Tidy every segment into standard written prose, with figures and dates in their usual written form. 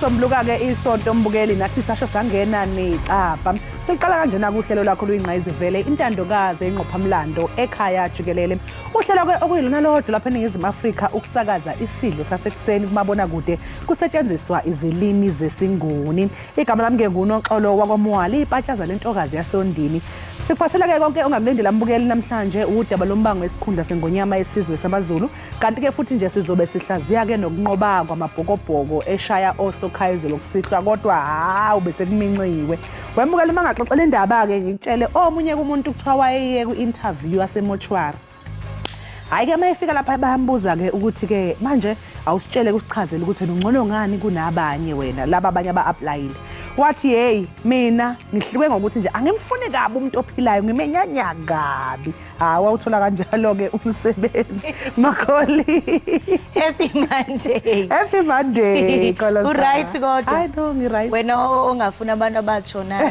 Lasombuluka-ke isonto mbukeli nathi sasho sangena necabha. Siqala kanjena kuhlelo lakho luyingqayizivele intandokazi engqophamlando ekhaya jikelele. Uhlelo-ke okuyilona lodwa lapha eNingizimu Afrika ukusakaza isidlo sasekuseni kumabonakude kusetshenziswa izilimi zesiNguni. Igama lami ke nguNoxolo wakwaMwali, ipatshaza lentokazi yasoNdini. Sikuphathela-ke konke ongakulindela mbukeli namhlanje udaba lombango esikhundla sengonyama yesizwe samaZulu. Kanti-ke futhi nje sizobe sihlaziya-ke nokunqoba kwamaBhokobhoko eshaya osokhaya izolo kusihlwa kodwa hawu bese kuminciwe. Wembukeli uma ngaxoxela indaba-ke ngikutshele omunye kumuntu kuthiwa wayeye kwi-interview yasemoshwari. Hhayi-ke uma efika lapha bayambuza-ke ukuthi-ke manje awusitshele kusichazele ukuthi wena ungcono ngani kunabanye wena laba abanye aba-aplayile. Wathi yeyi mina ngihluke ngokuthi nje angimfuni kabi umuntu ophilayo ngimenyanya kabi. Hayi wawuthola kanjalo-ke umsebenzi Makholi. Happy Monday. Happy Monday. Kholosa. U-right kodwa. Hayi no ngi-right. Wena ongafuni abantu abatshonayo.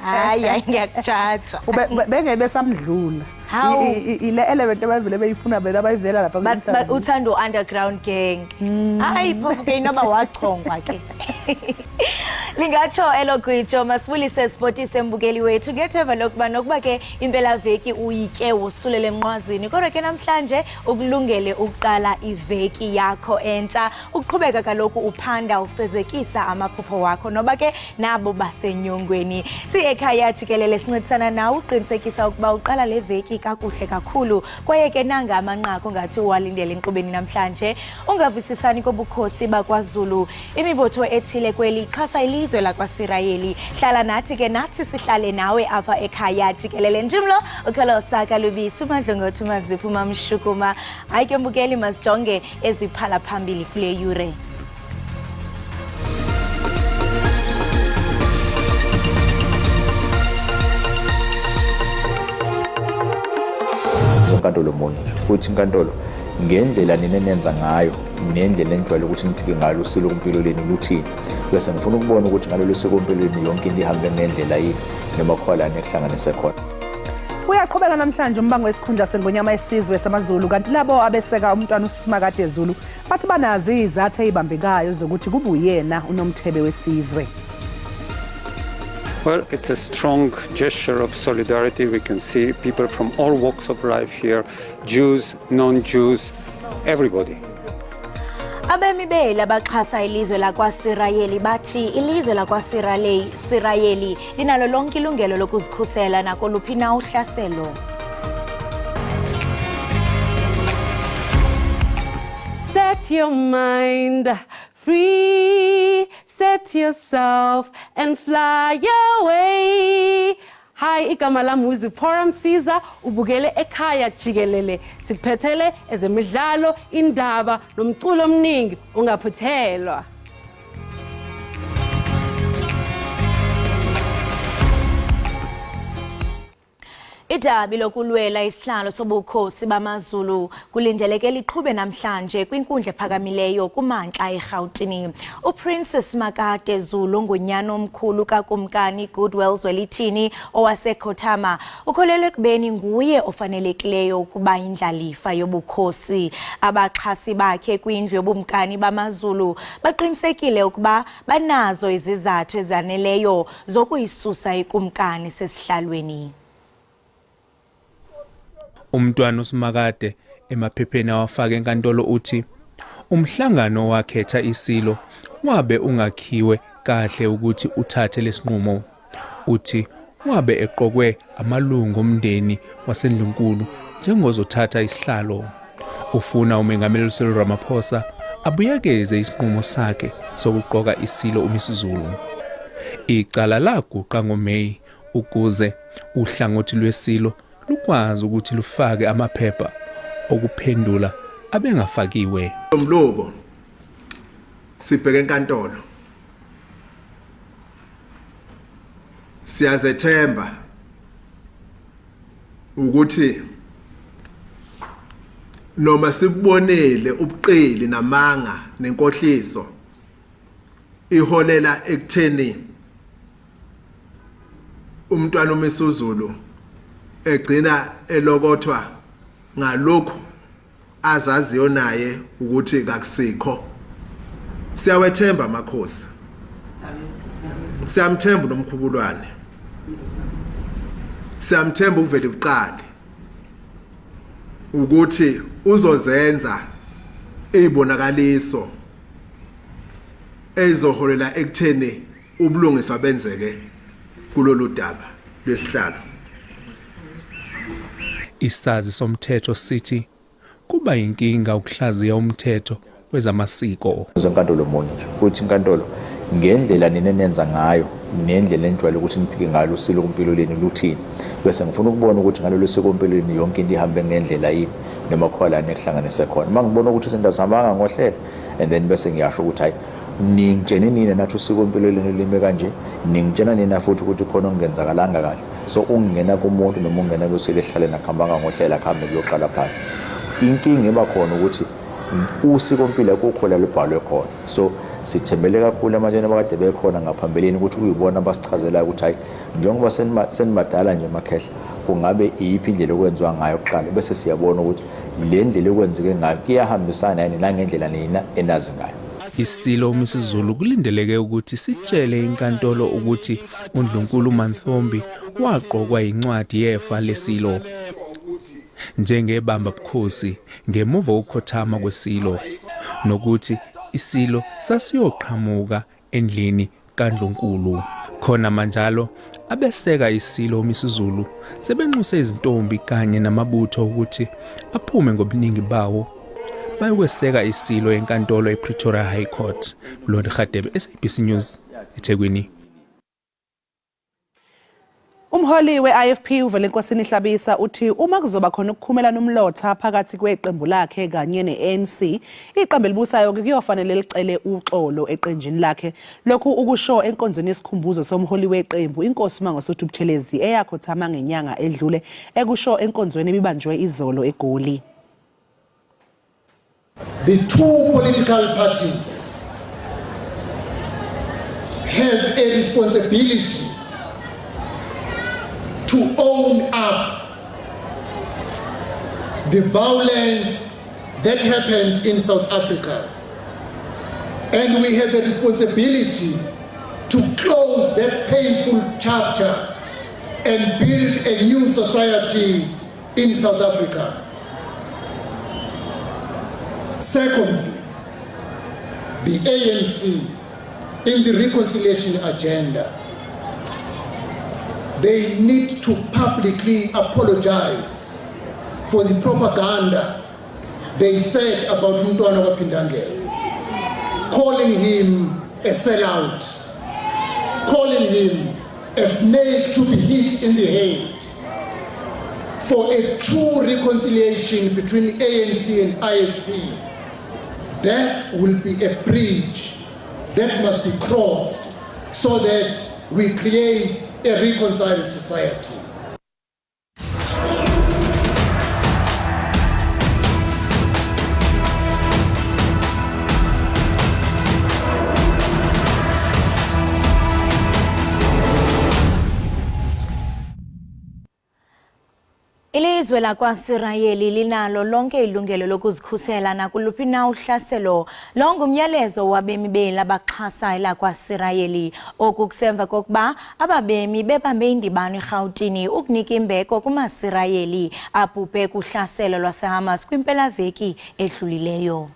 Hayi hayi ngiyakujaja. Bengeke besamdlula. Hawu. Ile element abavele beyifuna bena bayivela lapha But uthando underground gang. Hayi phofu ke inoba wachongwa ke. Lingatsho elo gwijo masibulise sibhotise mbukeli wethu ngethemba lokuba nokuba ke impelaveki uyitye wosulela emnqwazini kodwa ke namhlanje ukulungele ukuqala iveki yakho entsha ukuqhubeka kaloku uphanda ufezekisa amaphupho wakho noba ke nabo basenyongweni siyekhaya jikelele sincedisana nawe uqinisekisa ukuba uqala le veki kakuhle kakhulu kwaye ke nanga amanqaku ongathi uwalindele enkqubeni namhlanje ungavisisani kobukhosi bakwaZulu Imibutho ethile kweli ixhasa ilizwe lakwaSirayeli. Hlala nathi ke nathi sihlale nawe apha ekhaya jikelele. Ndim lo uKholosa Kalubisi uMadlongothi uMaziphu uMamshukuma. Hayi ke mbukeli masijonge eziphala phambili kule yure. Inkantolo munye futhi inkantolo ngendlela nina enenza ngayo nendlela enijwayele ukuthi niphike ngalo usiko kumpilo lenu luthini bese ngifuna ukubona ukuthi ngalolu siko mpilo lenu yonke into ihambe ngendlela yini noma khona la nikuhlanganise khona. Uyaqhubeka namhlanje umbango wesikhundla sengonyama yesizwe samaZulu kanti labo abeseka umntwana uSimakade Zulu bathi banazo izathu ezibambekayo zokuthi kube uyena uNomthebe wesizwe. Well, it's a strong gesture of solidarity. We can see people from all walks of life here, Jews, non-Jews, everybody. Abemi beli abaxhasa ilizwe lakwaSirayeli bathi ilizwe lakwaSirayeli linalo lonke ilungelo lokuzikhusela nakoluphi na uhlaselo. Set your mind free, set yourself and fly away. Hi, igama lami uZiphora Msiza, ubukele ekhaya jikelele. Sikuphethele ezemidlalo, indaba nomculo omningi, ungaphuthelwa. Idabi lokulwela isihlalo sobukhosi bamaZulu kulindeleke liqhube namhlanje kwinkundla ephakamileyo kumantla eRhawutini. UPrince Simakade Zulu ongunyana omkhulu kaKumkani Goodwill Zwelithini owaseKhothama ukholelwa ekubeni nguye ofanelekileyo ukuba indlalifa yobukhosi. Abaxhasi bakhe kwindlu yobumkani bamaZulu baqinisekile ukuba banazo izizathu ezaneleyo zokuyisusa ikumkani sesihlalweni. Umntwana uSimakade emaphepheni awafake enkantolo uthi umhlangano owakhetha iSilo wabe ungakhiwe kahle ukuthi uthathe lesinqumo. Uthi wabe eqokwe amalungu omndeni waseNdlunkulu njengozothatha isihlalo. Ufuna uMengameli Cyril Ramaphosa abuyekeze isinqumo sakhe sokuqoka iSilo uMisuzulu. Icala laguqa ngoMeyi ukuze uhlangothi lweSilo lukwazi ukuthi lufake amaphepha okuphendula abengafakiwe. Mluko sibheke enkantolo siyazethemba ukuthi noma sikubonile ubuqili namanga nenkohliso iholela ekutheni umntwana uMisuzulu egcina elokothwa ngalokhu azaziyo naye ukuthi kakusikho. Siyawethemba amakhosi. Siyamthemba uNomkhubulwane, siyamthemba ukuvele kuqale ukuthi uzozenza izibonakaliso ezizoholela ekutheni ubulungiswa benzeke kulolu daba lwesihlalo. Isazi somthetho sithi kuba yinkinga ukuhlaziya umthetho wezamasiko. Enkantolo munye nje uthi inkantolo ngendlela nina enenza ngayo nendlela enijwayele ukuthi niphike ngayo usilo kumpilo leni luthini, bese ngifuna ukubona ukuthi ngalolu siko mpilo leni yonke into ihambe ngendlela yini noma khona la nikuhlanganise khona. Uma ngibona ukuthi izinto azihambanga ngohlelo, and then bese ngiyasho ukuthi hayi, ningitshene nina nathi usiko mpilo lenu lime kanje, ningitshena nina futhi ukuthi khona okungenzakalanga kahle. So ungena kumuntu noma ungena kusile esihlaleni akuhambanga ngohlelo, akuhambe kuyoqala phansi. Inkinga eba khona ukuthi usikompilo akukho la lubhalwe khona, so sithembele kakhulu ematsheni abakade bekhona ngaphambilini ukuthi kuyibona abasichazelayo ukuthi hayi, njengoba senibadala nje makhehla, kungabe iyiphi indlela okwenziwa ngayo kuqala, bese siyabona ukuthi le ndlela ekwenzeke ngayo kuyahambisana yini nangendlela nina enazi ngayo. Isilo uMisuzulu kulindeleke ukuthi sitshele inkantolo ukuthi uNdlunkulu Mantfombi waqokwa yincwadi yefa lesilo njengebamba bukhosi ngemuva kokukhothama kwesilo, nokuthi isilo sasiyoqhamuka endlini kaNdlunkulu. Khona manjalo, abeseka isilo uMisuzulu sebenxuse izintombi kanye namabutho ukuthi aphume ngobuningi bawo bayokweseka isilo enkantolo ePretoria High Court. Mlondi Radebe, SABC News, eThekwini. Umholi we-IFP uVelenkosini Hlabisa uthi uma kuzoba khona ukukhumelana umlotha phakathi kweqembu lakhe kanye ne-ANC, iqembu elibusayo kuyofanele licele uxolo eqenjini lakhe. Lokhu ukusho enkonzweni yesikhumbuzo somholi weqembu iNkosi uMangosuthu Buthelezi eyakhothama ngenyanga edlule, ekusho enkonzweni ebibanjwe izolo eGoli. The two political parties have a responsibility to own up the violence that happened in South Africa. And we have a responsibility to close that painful chapter and build a new society in South Africa. Secondly, the ANC in the reconciliation agenda, they need to publicly apologize for the propaganda they said about Mntwana KwaPhindangene, calling him a sellout, calling him a snake to be hit in the head. For a true reconciliation between ANC and IFP, that will be a bridge that must be crossed so that we create a reconciled society. Ilizwe lakwaSirayeli linalo lonke ilungelo lokuzikhusela nakuluphi na uhlaselo. Lo ngumyalezo wabemi beli abaxhasa elakwaSirayeli. Oku kusemva kokuba ababemi bebambe indibano eRhawutini ukunika imbeko kumaSirayeli abhubhe kuhlaselo lwaseHamas kwimpelaveki edlulileyo.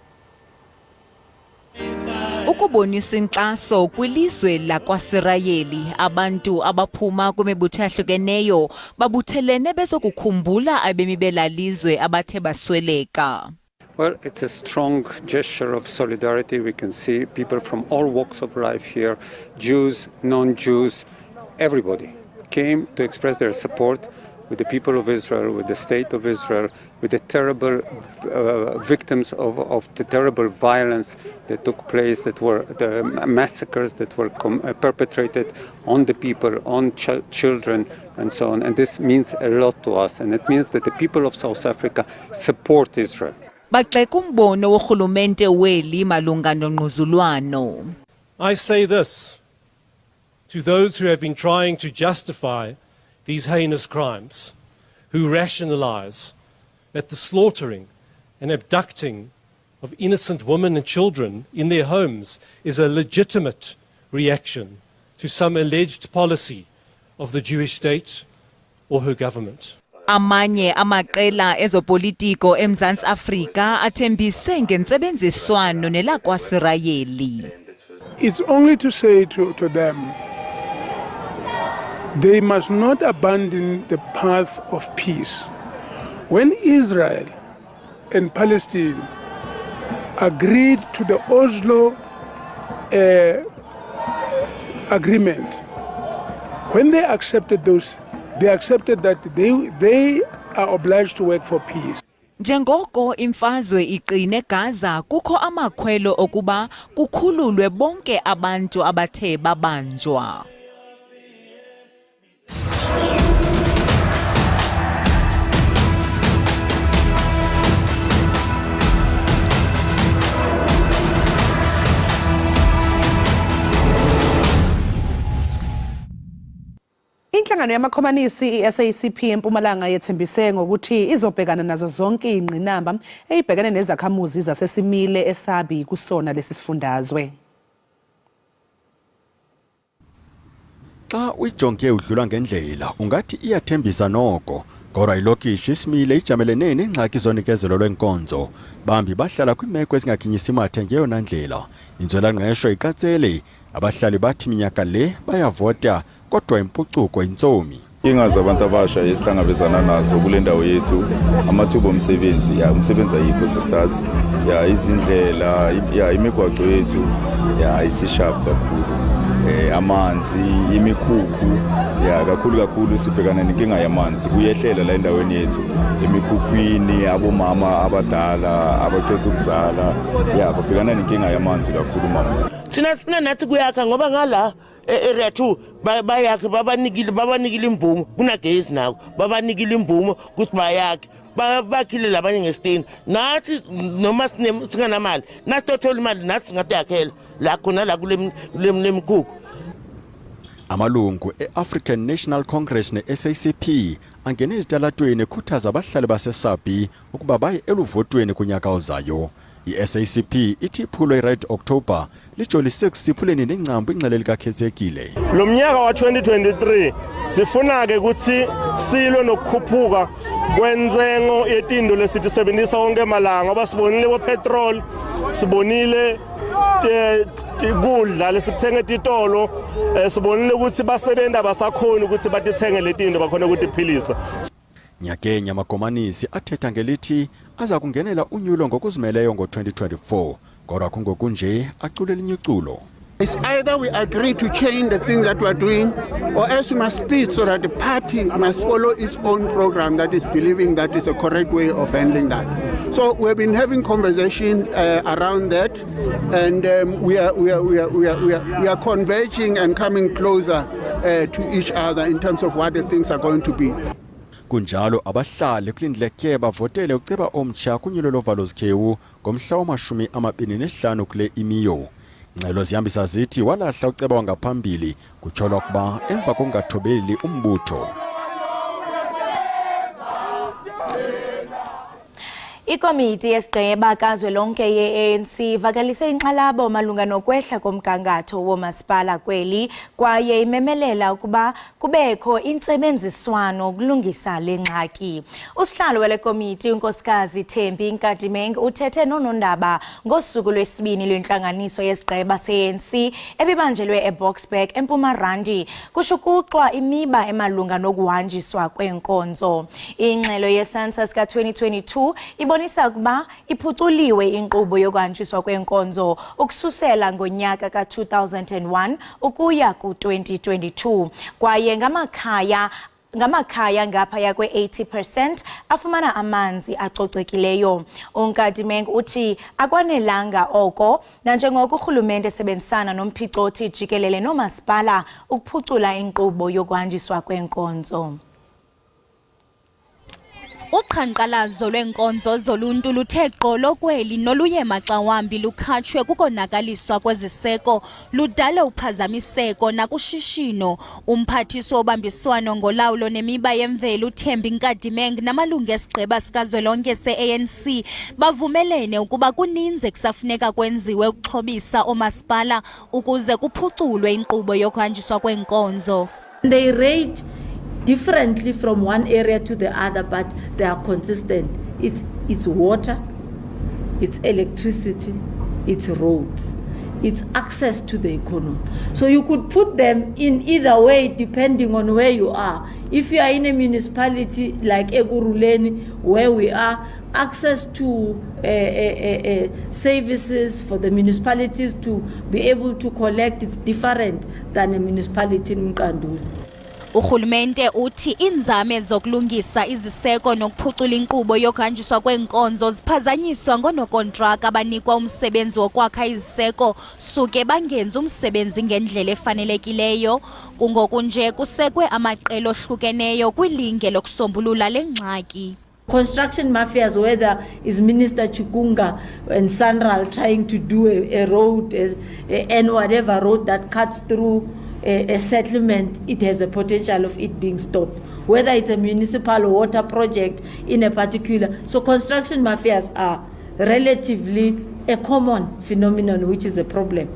Ukubonisa inkxaso kwilizwe lakwaSirayeli, abantu abaphuma kwimibutho eyahlukeneyo babuthelene bezokukhumbula abemi bela lizwe abathe basweleka. Well, it's a strong gesture of solidarity. We can see people from all walks of life here, Jews, non-Jews, everybody came to express their support with the people of Israel, with the state of Israel, with the terrible victims of the terrible violence that took place, that were the massacres that were perpetrated on the people, on children, and so on. And this means a lot to us, and it means that the people of South Africa support Israel. Bagxeka umbono worhulumente weli malunga nongquzulwano. I say this to those who have been trying to justify these heinous crimes, who rationalize that the slaughtering and abducting of innocent women and children in their homes is a legitimate reaction to some alleged policy of the Jewish state or her government. Amanye amaqela ezopolitiko eMzantsi Afrika athembise ngentsebenziswano nelakwaSirayeli. It's only to say to them, they must not abandon the path of peace. When Israel and Palestine agreed to the Oslo agreement, when they accepted those, they accepted that they are obliged to work for peace. Njengoko imfazwe iqine eGaza kukho amakhwelo okuba kukhululwe bonke abantu abathe babanjwa. Inhlangano yamakhomanisi i-SACP eMpumalanga yethembise ngokuthi izobhekana nazo zonke izingqinamba eyibhekene nezakhamuzi zaseSimile eSabi kusona lesi sifundazwe. Xa uyijonge udlula ngendlela ungathi iyathembisa noko kodwa ilokishi iSimile ijamelene neengxaki zonikezelo lweenkonzo. Bambi bahlala kwiimeko ezingaginyisi mathe ngeyona ndlela. Intswelangqesho iqatsele. Abahlali bathi minyaka le bayavota kodwa impucuko intsomi. Inkinga zabantu abasha esihlangabezana nazo kule ndawo yethu amathuba omsebenzi ya umsebenzi ayikho sisters ya izindlela ya imigwaqo yethu ya ayisisharp kakhulu amanzi imikhukhu ya kakhulu kakhulu sibhekana nenkinga yamanzi kuyehlela la endaweni yethu emikhukhwini abomama abadala abaceda ukuzala ya babhekana nenkinga yamanzi kakhulu mama. Thina sifuna nathi kuyakha ngoba ngala e-area 2 bayakhe babanikile babanikile imvumo kunagezi nako babanikile imvumo ukuthi bayakhe bakhile labanye ngesitini nathi noma singanamali nathi tothola imali nathi singatoyakhela la khona la kule mikhukhu. Amalungu e-African National Congress ne-SACP angene ezitalatweni ekhuthaza abahlali baseSabie ukuba baye eluvotweni kunyaka ozayo. I-SACP ithi iphulo iRed October lijolise ekusiphuleni nengcambu ingxele likaKhetsekile. Lo mnyaka wa-2023 sifuna-ke ukuthi silwe nokukhuphuka kwentsengo yetinto lesithi sebenzisa wonke malanga ngoba sibonile bo-petrol sibonile kudla lesikuthenga etitolo sibonile ukuthi basebenzi abasakhoni ukuthi batithenge letinto bakhona ukutiphilisa. Nyakenye amakomanisi athetha ngelithi aza kungenela unyulo ngokuzimeleyo ngo-2024 kodwa kungokunje acule elinye iculo. It's either we agree to change the thing that we are doing or else we must split so that the party must follow its own program that is believing that is a correct way of handling that. So we have been having conversation around that, and we are converging and coming closer to each other in terms of what the things are going to be. Kunjalo abahlali kulindeleke bavotele uceba omtsha kunyulo lovalo zikhewu ngomhla wama-25 kule imiyo. Ingxelo zihambisa zithi walahla uceba wangaphambili kutyholwa ukuba emva kokungathobeli umbutho. Ikomiti yesigqeba kazwelonke ye-ANC ivakalise inkxalabo malunga nokwehla komgangatho woomasipala kweli kwaye imemelela ukuba kubekho intsebenziswano ukulungisa le ngxaki. Usihlalo wale komiti uNkosikazi Thembi Nkadimeng uthethe noonondaba ngosuku lwesibini lwentlanganiso yesigqeba se-ANC ebibanjelwe eBoksburg eMpuma Randi kushukuxwa imiba emalunga nokuhanjiswa kweenkonzo. Ingxelo ye-census ka-2022 ibonisa ukuba iphuculiwe inkqubo yokuhanjiswa kweenkonzo ukususela ngonyaka ka-2001 ukuya ku-2022 kwaye ngamakhaya ngaphaya kwe-80% afumana amanzi acocekileyo. UNkadimeng uthi akwanelanga oko nanjengoko urhulumente esebenzisana nomphicothi jikelele noomasipala ukuphucula inkqubo yokuhanjiswa kweenkonzo. Uqhankqalazo lweenkonzo zoluntu luthe gqolo kweli noluye maxa wambi lukhatshwe kukonakaliswa kweziseko ludale uphazamiseko nakushishino. Umphathiswa wobambiswano ngolawulo nemiba yemveli uThembi Nkadimeng namalungu esigqeba sikazwelonke se-ANC bavumelene ukuba kuninzi ekusafuneka kwenziwe ukuxhobisa oomasipala ukuze kuphuculwe inkqubo yokuhanjiswa kweenkonzo. They rate differently from one area to the other, but they are consistent. It's water, it's electricity, it's roads, it's access to the economy. So you could put them in either way depending on where you are. If you are in a municipality like Ekurhuleni, where we are, access to services for the municipalities to be able to collect, it's different than a municipality in Mqanduli. Urhulumente uthi iinzame zokulungisa iziseko nokuphucula inkqubo yokuhanjiswa kweenkonzo ziphazanyiswa ngoonokontraka abanikwa umsebenzi wokwakha iziseko suke bangenzi umsebenzi ngendlela efanelekileyo. Kungoku nje kusekwe amaqela ohlukeneyo kwilinge lokusombulula le ngxaki. Construction mafias, whether is Minister Chikunga and SANRAL trying to do a road and whatever road that cuts through a settlement, it has a potential of it being stopped. Whether it's a municipal water project in a particular. So construction mafias are relatively a common phenomenon, which is a problem.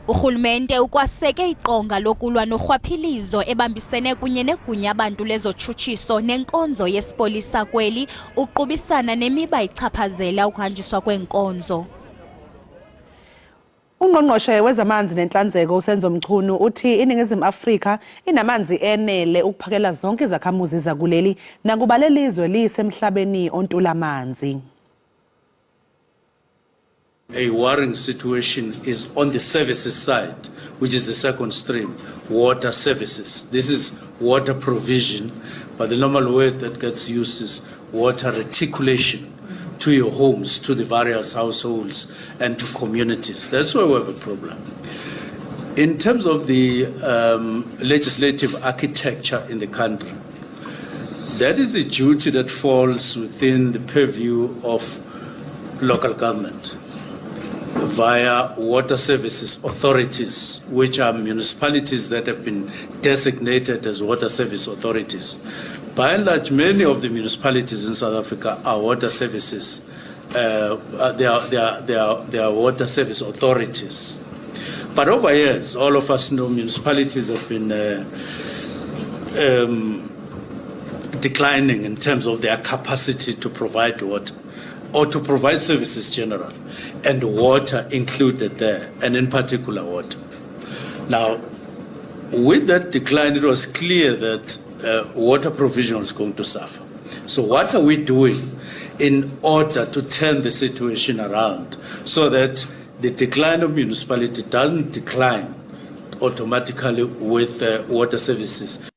Urhulumente ukwaseke iqonga lokulwa norhwaphilizo ebambisene kunye negunya-bantu lezotshutshiso nenkonzo yesipolisa kweli uqubisana nemiba ichaphazela ukuhanjiswa kweenkonzo. Ungqongqoshe wezamanzi nenhlanzeko uSenzo Mchunu uthi iNingizimu Afrika inamanzi enele ukuphakela zonke izakhamuzi zakuleli nakuba lelizwe lisemhlabeni ontula amanzi. A worrying situation is on the services side, which is the second stream, water services. This is water provision, but the normal word that gets used is water reticulation to your homes, to the various households, and to communities. That's where we have a problem. In terms of the legislative architecture in the country, that is the duty that falls within the purview of local government via water services authorities, which are municipalities that have been designated as water service authorities. By and large, many of the municipalities in South Africa are water services. They are water service authorities. But over years, all of us know municipalities have been declining in terms of their capacity to provide water or to provide services general, and water included there, and in particular water. Now, with that decline, it was clear that water provision was going to suffer. So, what are we doing in order to turn the situation around so that the decline of municipality doesn't decline automatically with water services?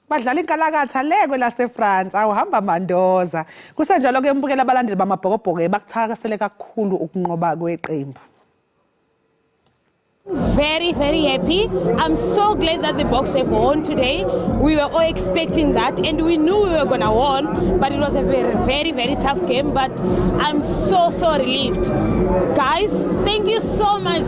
Badlala inkalakatha le kwelaseFrance, awuhamba mandoza. Kusenjalo ke mbukela, abalandeli bamabhokobhoko bakuthakasele kakhulu ukunqoba kweqembu. Very, very happy. I'm so glad that the Boks have won today. We were all expecting that and we knew we were going to win, but it was a very, very, very tough game. But I'm so, so relieved. Guys, thank you so much.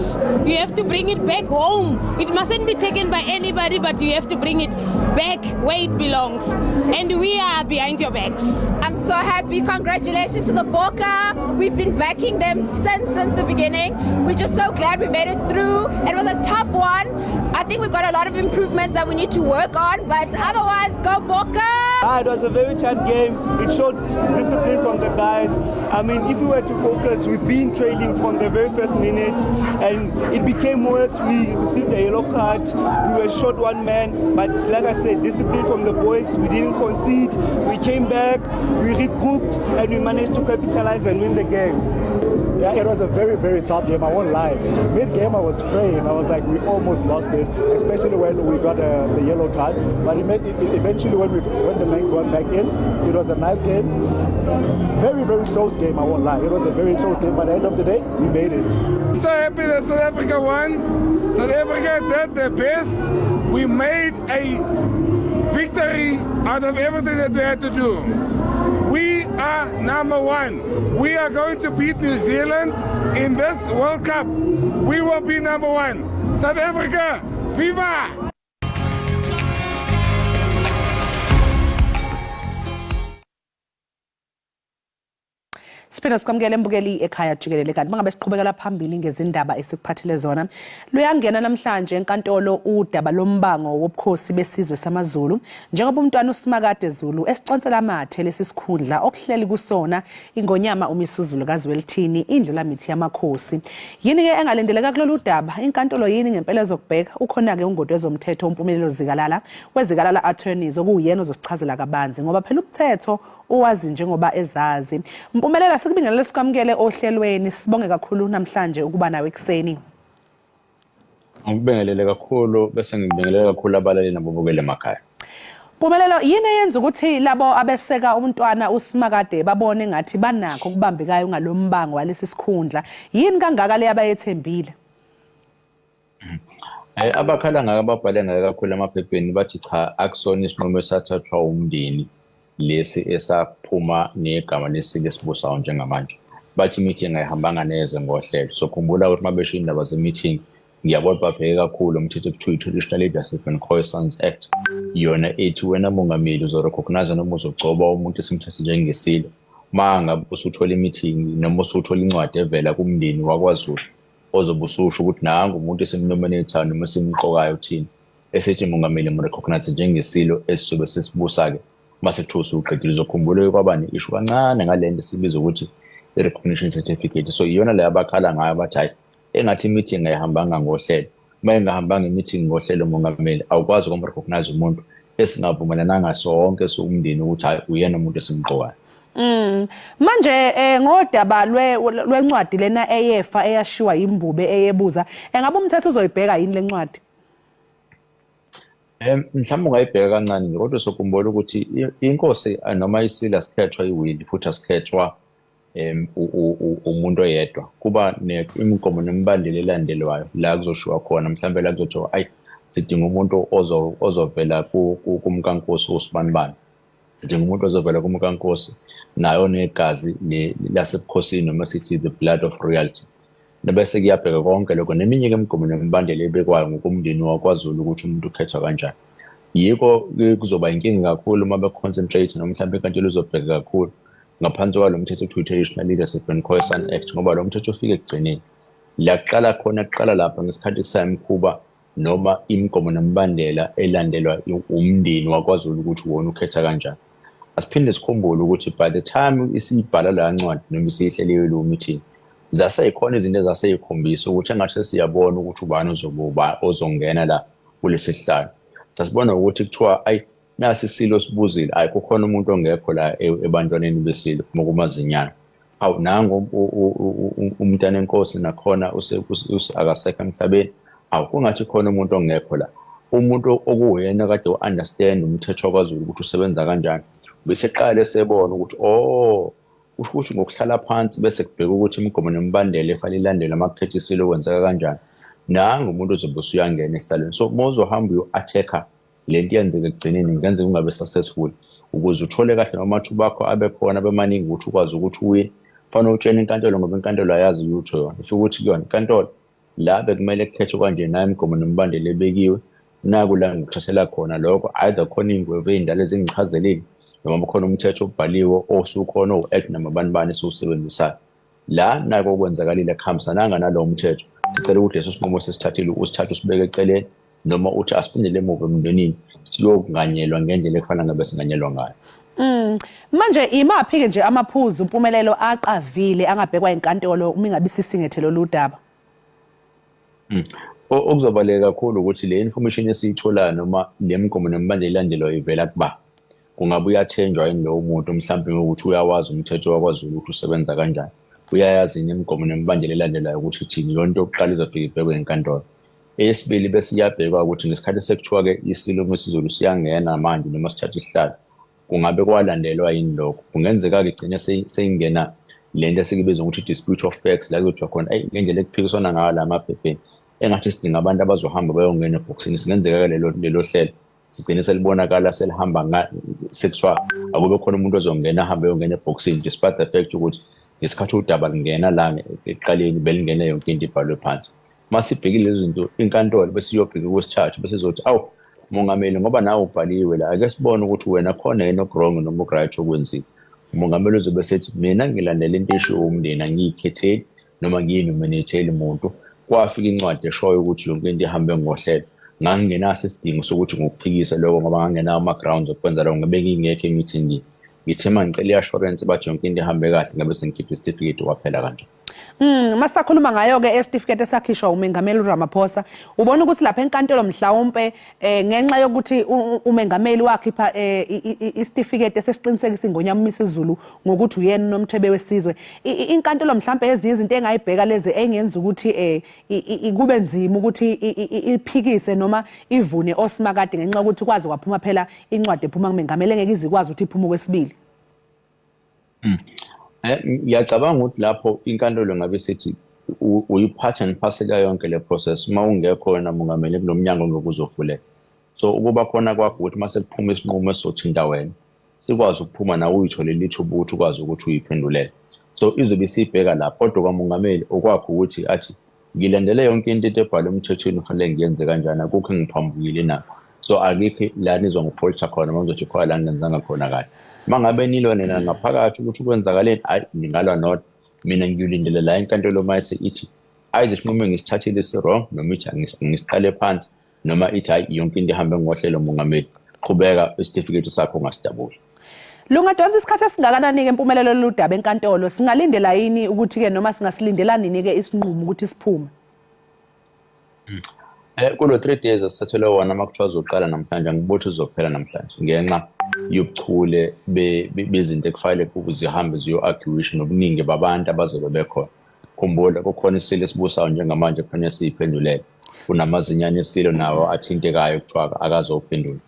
You have to bring it back home. It mustn't be taken by anybody, but you have to bring it back where it belongs. And we are behind your backs. I'm so happy. Congratulations to the Bokke. We've been backing them since the beginning. We're just so glad we made it through. It was a tough one. I think we've got a lot of improvements that we need to work on, but otherwise, go Bokke! Ah, it was a very tight game. It showed discipline from the guys. I mean, if we were to focus, we've been trailing from the very first minute, and it became worse. We received a yellow card. We were short one man, but like I said, discipline from the boys. We didn't concede. We came back, we regrouped, and we managed to capitalize and win the game. Yeah, it was a very, very tough game. I won't lie. Mid game, I was praying. I was like, we almost lost it, especially when we got the yellow card. But eventually, when the men got back in, it was a nice game. Very, very close game. I won't lie. It was a very close game. But at the end of the day, we made it. I'm so happy that South Africa won. South Africa did their best. We made a victory out of everything that we had to do. We are number one. We are going to beat New Zealand in this World Cup. We will be number one. South Africa, viva! Siphinde sikwamukele embukeli ekhaya jikelele, kanti mangabe siqhubekela phambili ngezindaba esikuphathele zona, luyangena namhlanje enkantolo udaba lombango wobukhosi besizwe samaZulu, njengoba umntwana uSimakade Zulu esiconsela amathe lesi sikhundla okuhleli kusona ingonyama uMisuzulu kaZwelithini, indlulamithi yamakhosi. Yini-ke engalindeleka kulolu daba? Inkantolo yini ngempela ezokubheka? Ukhona-ke ungoti wezomthetho uMpumelelo Zikalala weZikalala Attorneys, okuwuyena ozosichazela kabanzi, ngoba phela umthetho uwazi njengoba ezazi. Mpumelela, sikubingelele, sikwamukele ohlelweni, sibonge kakhulu namhlanje ukuba nawe ekuseni. Ngikubingelele kakhulu, bese ngibingelele kakhulu abalaleli nababukeli emakhaya. Mpumelelo, yini eyenza ukuthi labo abeseka umntwana uSimakade babone ngathi banakho okubambekayo ngalombango walesi sikhundla? Yini kangaka le abayethembile? Abakhala ngako, ababhale ngayo kakhulu emaphepheni, bathi cha, akusona isinqumo esathathwa umndeni lesi esaphuma negama lesilo esibusayo njengamanje. Bathi i-meeting ayihambanga neze ngohlelo. So khumbula ukuthi uma besho indaba ze-meeting, ngiyabona babheke kakhulu umthetho ekuthiwa i-Traditional Leadership and Khoisans Act, yona ethi wena mongameli uzo-recognize noma uzogcoba umuntu esimthathe njengesilo ma ngabe usuthola i-meeting noma usuthola incwadi evela kumndeni wakwaZulu, ozobe ususho ukuthi nangu umuntu esim-nominate noma esimqokayo thina, esithi mongameli m-recognize njengesilo esizobe sesibusa-ke. Mase kuthiwa usuqedile, uzokhumbula kwaba ne-issue kancane ngale nto esibiza ukuthi i-recognition certificate. So iyona le abakhala ngayo, bathi hhayi, engathi i-meeting ayihambanga ngohlelo. Uma ingahambanga i-meeting ngohlelo, mongameli, awukwazi ukum-recognize umuntu esingavumelananga sonke siwumndeni ukuthi hhayi, uyena umuntu esimqokayo. Manje ngodaba lwencwadi lena eyefa eyashiwa imbube eyebuza, engabe umthetho uzoyibheka yini lencwadi? Mhlawumbe ungayibheka kancane nje, kodwa sokhumbula ukuthi inkosi noma isilo asikhethwa i-will, futhi asikhethwa umuntu oyedwa. Kuba imigomo nemibandela elandelwayo la kuzoshiwa khona, mhlawumbe la kuzothiwa ayi, sidinga umuntu ozovela kumkankosi usibanibani, sidinga umuntu ozovela kumkankosi naye onegazi lasebukhosini, noma sithi the blood of royalty, bese kuyabheka konke lokho neminye-ke imigomo nemibandela ebekwayo ngokomndeni wakwaZulu ukuthi umuntu ukhethwa kanjani. Yiko kuzoba inkinga kakhulu uma be-concentrate noma mhlawumbe inkantolo izobheka kakhulu ngaphansi kwalo mthetho okuthiwa i-Traditional Leadership and Khoisan Act, ngoba lo mthetho ufike ekugcineni la kuqala khona, kuqala lapha ngesikhathi kusayimkhuba noma imigomo nemibandela elandelwa umndeni wakwaZulu ukuthi wona ukhetha kanjani. Asiphinde sikhumbule ukuthi by the time isiyibhala la ncwadi noma isiyihleliwe leyo meeting, zaseyikhona izinto ezaseyikhombisa ukuthi engathi sesiyabona ukuthi ubani ozobuba ozongena la kulesi sihlalo. Sasibona ukuthi kuthiwa ayi, nasi isilo sibuzile, ayi, kukhona umuntu ongekho la ebantwaneni besilo mokumazinyana. Awu, nangu umntana enkosi nakhona akasekho emhlabeni. Awu, kungathi khona umuntu ongekho la, umuntu okuwuyena kade u-understand umthetho wakwaZulu ukuthi usebenza kanjani, bese qale sebona ukuthi oh, kusho ukuthi ngokuhlala phansi bese kubheka ukuthi imigomo nemibandela efanele ilandelwe uma kukhetha isilo kwenzeka kanjani, nangu umuntu ozobe usuyangena esihlalweni. So uma uzohamba uyo-attack-a le nto yenzeka ekugcineni, kungenzeka ungabe successful. Ukuze uthole kahle noma amathuba akho abe khona, abe maningi ukuthi ukwazi ukuthi uwine, kufanele utshene inkantolo, ngoba inkantolo ayazi lutho yona. Ifike ukuthi kuyona inkantolo la bekumele kukhethwe kanje, nayo imigomo nemibandela ebekiwe, naku la ngikuthathela khona lokho, either khona iy'ngwevu ey'ndala ezingichazelile noma khona umthetho obhaliwe osukhona owu-act noma bani bani esiwusebenzisayo la, nako okwenzakalile kuhambisananga nalowo mthetho. Sicela ukuthi leso sinqumo sesithathile usithathe usibeke eceleni, noma uthi asiphindele emuva emndenini siyokunganyelwa ngendlela ekufanele ngabe singanyelwa ngayo. Manje imaphi ke nje amaphuzu, Mpumelelo, aqavile angabhekwa inkantolo uma ingabe isisingethe lolu daba? Okuzobaluleka kakhulu ukuthi le information esiyitholayo noma le migomo nemibandela ilandelwa ivela kuba kungabe uyathenjwa yini lowo muntu, mhlawumbe ngokuthi uyawazi umthetho wakwaZulu ukuthi usebenza kanjani. Uyayazi yini imigomo nemibandela elandelayo ukuthi ithini? Iyona into yokuqala izofika ibhekwe enkantolo. Eyesibili bese iyabhekwa ukuthi ngesikhathi sekuthiwa-ke iSilo Misuzulu siyangena manje noma sithatha isihlalo, kungabe kwalandelwa yini lokho? Kungenzeka-ke igcine seyingena le nto esikubiza ngokuthi dispute of facts, la kuzothiwa khona eyi ngendlela ekuphikiswana ngayo la maphepheni engathi sidinga abantu abazohamba bayongena ebhokisini. Singenzeka-ke lelo lelo hlelo sigcine selibonakala selihamba sekuthiwa akube khona umuntu ozongena ahambe eyongena ebhokisini, despite the fact ukuthi ngesikhathi udaba lingena la ekuqaleni belingene yonke into ibhalwe phansi. Uma sibhekile lezi zinto inkantolo bese iyobheka okwesithathu bese izothi awu mongameli, ngoba nawe ubhaliwe la, ake sibone ukuthi wena khona yini oku-wrong noma oku-right okwenzile. Umongameli uzobe sethi mina ngilandela into eshiwo umndeni, angiyikhetheli noma ngiyinominetheli muntu. Kwafika incwadi eshoyo ukuthi yonke into ihambe ngohlelo, ngangingenaso isidingo sokuthi ngikuphikise lokho ngoba ngangenawo ama-grounds okwenza lokho, ngoba ngingekho emithingini. Ngithe uma ngicela i-assurance bathi yonke into ihambe kahle, ngabe sengikhipha isitifiketi kwaphela kanje. Masisakhuluma ngayo ke esitifiketi esakhishwa uMengameli uRamaphosa, ubona ukuthi lapha enkantolo mhlawumpe ngenxa yokuthi umengameli wakhipha isitifiketi esesiqinisekisa iNgonyama uMisuzulu ngokuthi uyena uNomthebe wesizwe, inkantolo mhlawumpe ezinye izinto engayibheka lezi engenza ukuthi kube nzima ukuthi iphikise noma ivune oSimakade ngenxa yokuthi kwaze kwaphuma phela incwadi ephuma kumengameli engeke izikwazi ukuthi iphume kwesibili. Ngiyacabanga ukuthi lapho inkantolo ngabe sithi uyi-part and parcel yayo yonke le process. Uma ungekho wena mongameli kulo mnyango ngeke uzovuleka. So ukuba khona kwakho ukuthi uma sekuphuma isinqumo esizothinta wena, sikwazi ukuphuma nawe uyitholele ithuba ukuthi ukwazi ukuthi uyiphendulele. So izobe isibheka lapho, kodwa kwamongameli okwakho ukuthi athi ngilandele yonke into ebhalwe emthethweni, kufanele ngiyenze kanjani, akukho engiphambukile nakho. So akikho la nizongifoltha khona uma ngizothi khona la ngingenzanga khona kahle. Uma ngabe nilwa nina ngaphakathi ukuthi kwenzakaleni, hhayi ningalwa nodwa. Mina ngiyolindele la enkantolo uma ithi either isinqumo engisithathile si-wrong noma ithi angisiqale phansi, noma ithi hhayi yonke into ihambe ngohlelo mongameli, qhubeka isitifiketi sakho ungasidabuli. Lungadonsa isikhathi esingakanani-ke impumelelo lolu daba enkantolo? Singalindela yini ukuthi-ke noma singasilindela nini-ke isinqumo ukuthi siphume? Kulo 3 days esithathelwe wona, uma kuthiwa uzoqala namhlanje, angibuthi uzophela namhlanje ngenxa yobuchule bezinto ekufanele zihambe ziyo-arguisha nobuningi babantu abazobe bekhona. Khumbula kukhona isilo esibusayo njengamanje kufanele siyiphendulele. Kunamazinyane esilo nawo athintekayo kuthiwa akazophendula.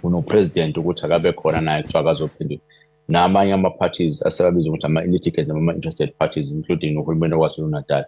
Kuno-president ukuthi akabe khona naye kuthiwa akazophendula. Namanye ama-parties asebabiza ukuthi ama-litigants noma ama-interested parties, including nohulumeni waKwaZulu-Natal,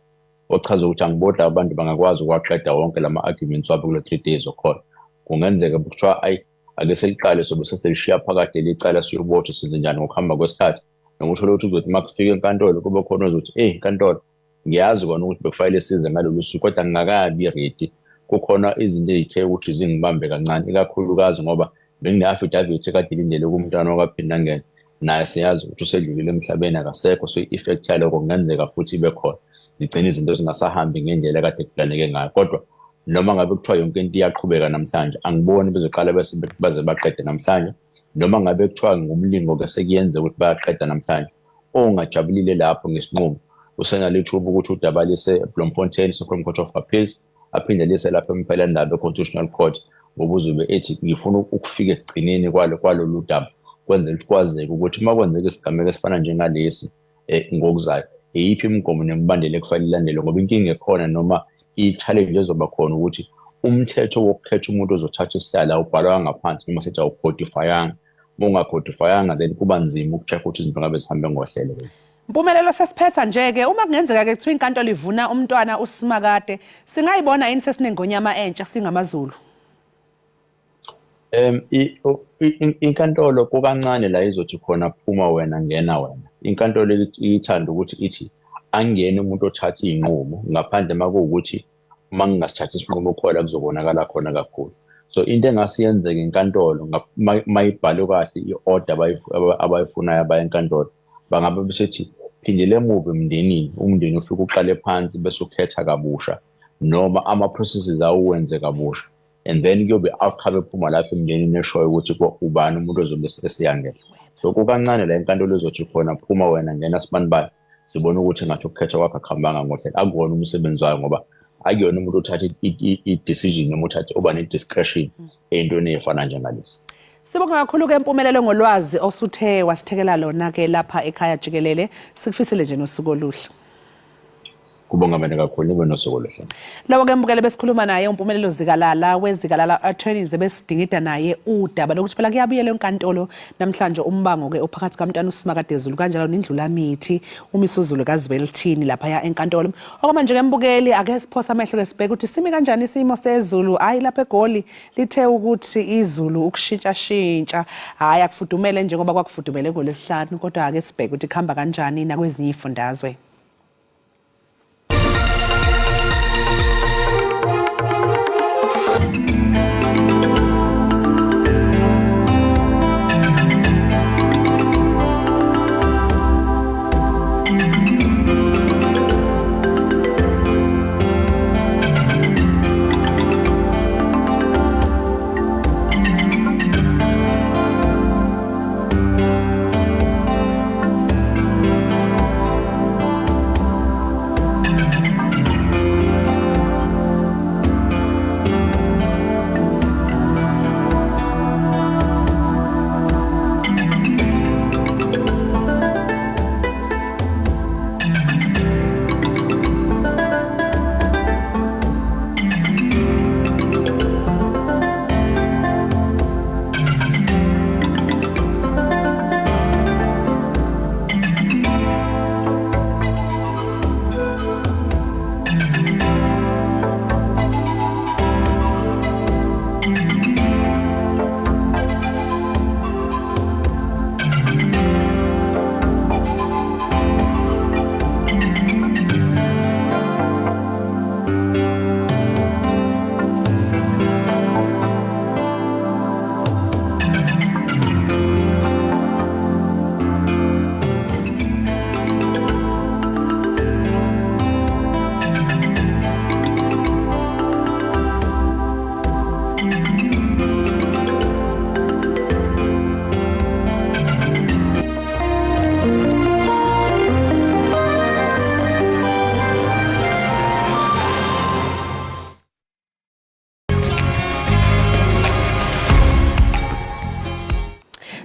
ochaza ukuthi angibodla abantu bangakwazi ukuwaqeda wonke lama-arguments wabo kulo 3 days okhona. Kungenzeka kuthiwa ayi ake seliqale sobe seselishiya phakathi leli cala siyobothwa senze njani ngokuhamba kwesikhathi. Nokusho ukuthi kuzothi uma kufika enkantolo kube khona ozothi eyi nkantolo ngiyazi kona ukuthi bekufanele size ngalolu suku kodwa ngingakabi ready, kukhona izinto ey'the ukuthi zingibambe kancane, ikakhulukazi ngoba bengine-affidavit ekade ilindele kumntwana wakwaPhindangene, naye siyazi ukuthi usedlulile emhlabeni akasekho, so i-effect yaloko kungenzeka futhi ibe khona, zigcine izinto zingasahambi ngendlela ekade kuplaneke ngayo. Kodwa noma ngabe kuthiwa yonke into iyaqhubeka namhlanje, angiboni bezoqala bese baze baqede namhlanje, noma ngabe kuthiwa ngumlingo-ke sekuyenzeka ukuthi bayaqeda namhlanje. Ongajabulile lapho ngesinqumo usenalo ithuba ukuthi udaba lise eBloemfontein Supreme Court of Appeals, aphinde lise lapha emphelandaba e-Constitutional Court, ngoba uzobe ethi ngifuna ukufika ekugcineni kwalolu daba, kwenzela ukuthi kwazeke ukuthi uma kwenzeka isigameko esifana njengalesi ngokuzayo, iyiphi imigomo nemibandela ekufanele ilandelwe, ngoba inkinga ekhona noma i-challenge ezoba khona ukuthi umthetho wokukhetha umuntu ozothatha isihlalo awubhalwanga ngaphansi, noma sithi awukhodifayanga. Uma ungakhodifayanga then kuba nzima uku-check ukuthi izinto ngabe zihambe ngohlelo. Mpumelelo, sesiphetha nje-ke, uma kungenzeka-ke kuthiwa inkantolo ivuna umntwana uSimakade, singayibona yini sesinengonyama entsha singamaZulu? Inkantolo kukancane la izothi khona phuma wena ngena wena. Inkantolo ithanda ukuthi ithi angene umuntu othatha iy'nqumo, ngaphandle uma kuwukuthi uma ngingasithathi isinqumo khona kuzobonakala khona kakhulu. So into engase yenzeke enkantolo uma ibhalwe kahle i-order abayifunayo abaya enkantolo, bangabe besethi phindele emuva emndenini, umndeni ufike uqale phansi bese ukhetha kabusha, noma ama-processes awuwenze kabusha, and then kuyobe outcome ephuma lapho emndenini eshoyo ukuthi ubani umuntu ozobe eseyangena. So kukancane la inkantolo izothi khona phuma wena ngena sibanibani, sibona ukuthi ngathi ukukhetha kwakho akuhambanga ngohlelo. Akuwona umsebenzi wayo, ngoba akuyona umuntu othatha i-decision noma uthatha uba ne-discretion ey'ntweni ey'fana njengalezi. Sibonga kakhulu ke Mpumelelo ngolwazi osuthe wasithekela lona ke lapha ekhaya jikelele. Sikufisele nje nosuku oluhle. Kubonga mina kakhulu, nibe nosuku oluhle. Lowo ke mbukele besikhuluma naye uMpumelelo Zikalala weZikalala Attorneys, besidingida naye udaba lokuthi phela kuyabuyela enkantolo namhlanje umbango ke ophakathi kaMntwana uSimakade Zulu kanjalo nendlulamithi uMisuzulu kaZwelithini laphaya enkantolo. Okwamanje ke mbukeli, ake siphosa amehlo ke sibheke ukuthi simi kanjani isimo sezulu. Hayi, lapha eGoli lithe ukuthi izulu ukushintshashintsha, hhayi akufudumele njengoba kwakufudumele ngolwesihlanu, kodwa ake sibheke ukuthi kuhamba kanjani nakwezinye izifundazwe.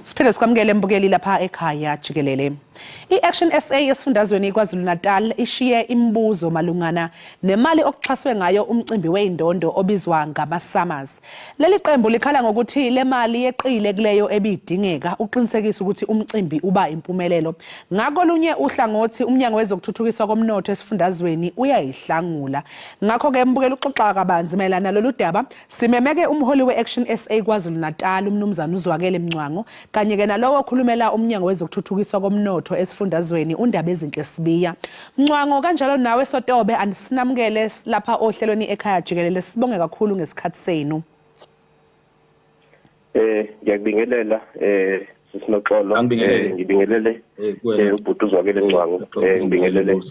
Siphinde sikwamukele mbukeli lapha ekhaya jikelele. I-Action SA esifundazweni KwaZulu-Natal ishiye imibuzo malungana nemali okuxhaswe ngayo umcimbi weyindondo obizwa ngama-Summers. Leli qembu likhala ngokuthi le mali yeqile kuleyo ebidingeka ukuqinisekisa ukuthi umcimbi uba impumelelo. Ngakolunye uhlangothi, uMnyango Wezokuthuthukiswa Komnotho esifundazweni uyayihlangula. Ngakho-ke mbukeli, uxoxa kabanzi mayelana nalolu daba, simemeke umholi we-Action SA KwaZulu-Natal, uMnumzane uZwakele Mncwango, kanye-ke nalowo okhulumela uMnyango Wezokuthuthukiswa Komnotho esifundazweni, uNdabezinhle Sibiya. Mncwango, kanjalo nawe Sotobe, anisinamukele lapha ohlelweni ekhaya jikelele, sibonge kakhulu ngesikhathi senu. Ngiyakubingelela sisinoxolo, ngibingelele ubhuti uZwakele Mncwango, ngibingelele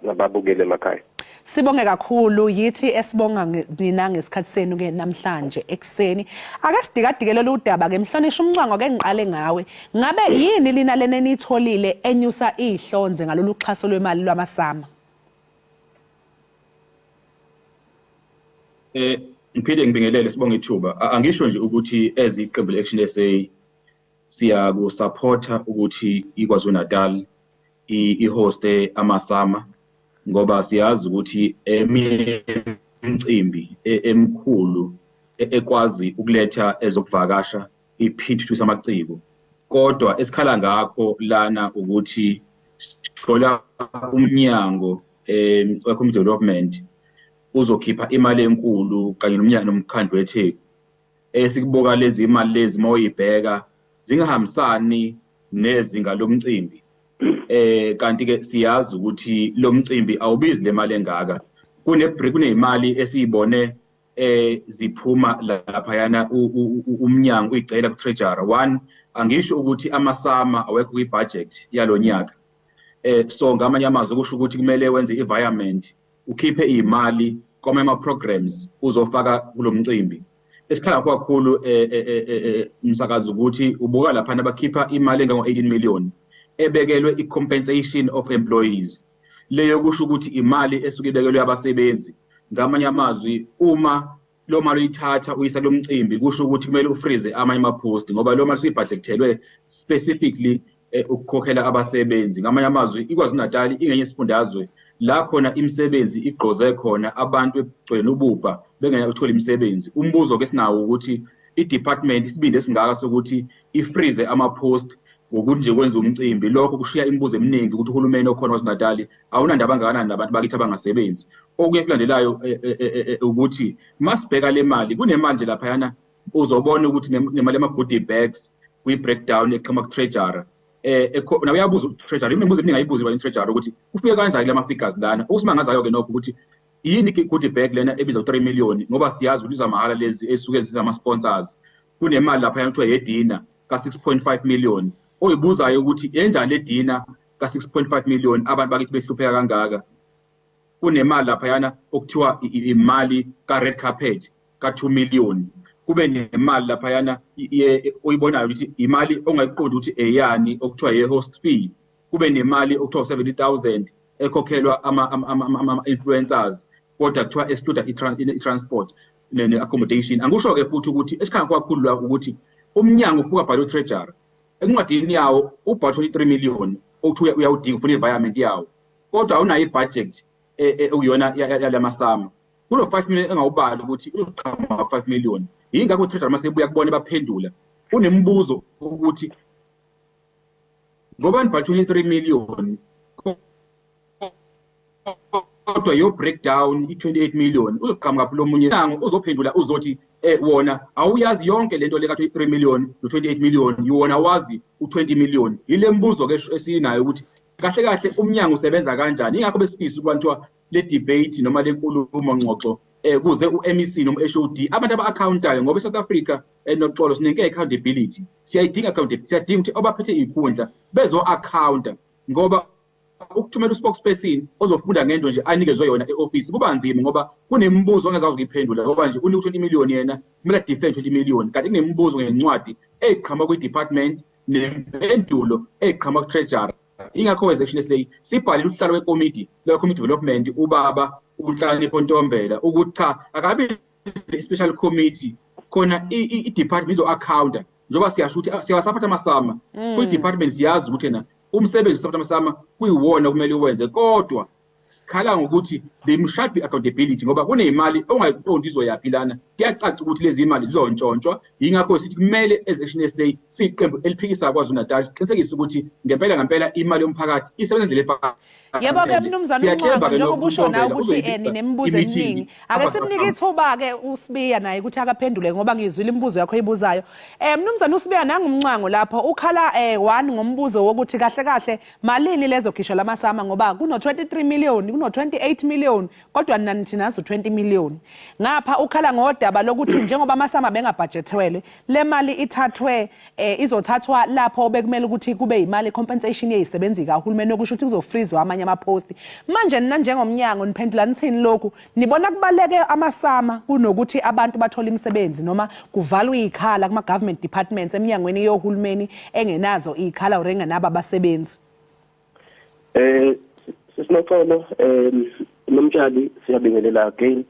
nababukeli emakhaya. Sibonge kakhulu, yithi esibonga nina ngesikhathi senu ke namhlanje ekuseni. Ake sidikadike lolu daba ke, mhlonishwa uMncwango, ke ngiqale ngawe. Ngabe yini lina lena eniyitholile enyusa ihlonze ngalolu xhaso lwemali lwamaSAMA? Ngiphinde ngibingelele, sibonge ithuba. Angisho nje ukuthi as iqembu le-Action SA siyakusupporta ukuthi iKwaZulu Natal ihoste amaSAMA, ngoba siyazi ukuthi eminye imicimbi emikhulu ekwazi ukuletha ezokuvakasha iphinde ithuthukise amaciko. Kodwa esikhala ngakho lana ukuthi sithola umnyango we-community development uzokhipha imali enkulu kanye nomnyango nomkhandlu weTheku. Esikubuka lezi imali lezi uma uyibheka zingahambisani nezinga lomcimbi. Kanti ke siyazi ukuthi lo mcimbi awubizi le mali engaka. Kuneyimali esiyibone ziphuma laphayana, umnyango uyicela ku-treasurer. One, angisho ukuthi amaSAMA awekho kwi-budget yalonyaka. So ngamanye amazwi kusho ukuthi kumele wenze i-environment, ukhiphe imali kwamanye ama-programs uzofaka kulo mcimbi. Esikhala kakhulu umsakazi ukuthi ubuka laphana bakhipha imali engango-18 million ebekelwe i-compensation of employees. Leyo kusho ukuthi imali esuke ibekelwe abasebenzi. Ngamanye amazwi uma Lo mali uyithatha uyisa lo mcimbi, kusho ukuthi kumele ufreeze amanye ama-post, ngoba lo mali usuyibhajekuthelwe specifically ukukhokhela abasebenzi. Ngamanye amazwi, iKwaZulu-Natal ingenye isifundazwe la khona imisebenzi igqoze khona, abantu egcwele ububha bengayuthola imisebenzi. Umbuzo ke sinawo ukuthi i-department isibindi esingaka sokuthi ifreeze ama-post ngokuthi nje kwenza umcimbi, lokho kushiya imibuzo eminingi ukuthi uhulumeni okhona KwaZulu-Natal awunandaba kangakanani nabantu bakithi abangasebenzi. Okuye kulandelayo ukuthi masibheka le mali, kunemali nje laphayana uzobona ukuthi nemali yama-goodie bags kwi-breakdown eqhamuka ku-treasurer. Nawe uyabuza u-treasurer, imibuzo eminingi ayibuzi i-treasurer ukuthi kufike kanjani kula ma-figures lana. Okusimangazayo-ke nokho ukuthi yini i-goodie bag lena ebiza u-3 million, ngoba siyazi ukuthi izamahhala lezi esuke zizama-sponsors. Kunemali laphayana kuthiwa yedina ka-6.5 million, oyibuzayo ukuthi enjani le dina ka-6.5 million abantu bakithi behlupheka kangaka. Kunemali laphayana okuthiwa imali ka-red carpet ka-2 million, kube nemali laphayana oyibonayo ukuthi imali ongayiqondi ukuthi eyani okuthiwa ye-host fee, kube nemali okuthiwa 70,000 ekhokhelwa ama-influencers, kodwa kuthiwa exclude i-transport ne-accommodation. Angisho-ke futhi ukuthi esikhanga kakhulu ukuthi umnyango ufuka bhalo treasurer encwadini yawo ubhala 23 million okuthiwa uyawudinga ufuna i-environment yawo, kodwa awunayo i-budget okuyona yalamasama. Kulo 5 million engawubali ukuthi uzoqhamuka 5 million. Yingakho u-treasurer masebuya kubona baphendula unemibuzo ukuthi ngoba nibhala 23 million kodwa yo breakdown i-28 million uzoqhamuka lo munye nango uzophendula uzothi wona awuyazi yonke lento le ka-23 million no-28 million, yona wazi u-20 million. Yile mbuzo ke esinayo ukuthi kahle kahle umnyango usebenza kanjani. Ingakho besifisa ukuba kuthiwa le debate noma le nkulumo ngxoxo kuze u-MEC noma u-HOD abantu aba-accountayo, ngoba eSouth Africa noxolo sinenke accountability, siyayidinga accountability, siyadinga ukuthi abaphethe iy'khundla bezo-accounta, ngoba ukuthumela uspokesperson ozofunda ngento nje anikezwe yona e-office kuba nzima, ngoba kunemibuzo ongezakwazi ukuyiphendula, ngoba nje unika 20 million yena kumele defend 20 million, kanti kunemibuzo ngencwadi eqhamuka kwi-department nempendulo eqhamuka ku-treasurer. Ingakho as-Action SA sibhalile uhlalo wekomiti le-community development ubaba uNhlakanipho Ntombela ukuthi cha akabe special committee khona i-department izo-accounta, njengoba siyasho ukuthi siyawasaphatha amasama kwi-department, siyazi ukuthi yena umsebenzi usaphatha amasama kuyiwona okumele uwenze, kodwa sikhala ngokuthi there should be accountability, ngoba kuneyimali ongayiqondi izoyaphi lana. Kuyacaca ukuthi lezi imali zizontshontshwa. Yingakho sithi kumele as Action SA siyiqembu eliphikisa KwaZulu-Natal siqinisekise ukuthi ngempela ngempela imali yomphakathi isebenza ngendlela efanele. Yebo-ke mnumzane uMncwango, njengoba usho nawe ukuthi ninemibuzo eminingi, ake simnike ithuba-ke uSibiya naye ukuthi akaphendule, ngoba ngizwile imibuzo yakho oyibuzayo. Mnumzane uSibiya, nanguMncwango lapho ukhala one ngombuzo wokuthi kahle kahle malini lezokhishwa lamasama, ngoba kuno-23 million, kuno-28 million, kodwa nina nithi nazo 20 million. Ngapha ukhala ngodaba lokuthi njengoba amasama bengabhajethelwe, le mali ithathwe izothathwa lapho bekumele ukuthi kube imali compensation yezisebenzi kahulumeni, okusho ukuthi kuzofreezwa amanye amaposti. Manje nina njengomnyango niphendula nithini lokhu? Nibona kubaleke amasama kunokuthi abantu bathole imisebenzi noma kuvalwe izikhala kuma government departments eminyangweni yohulumeni engenazo izikhala or engenabo abasebenzi? Sisinoxolo nomtshali, siyabingelela again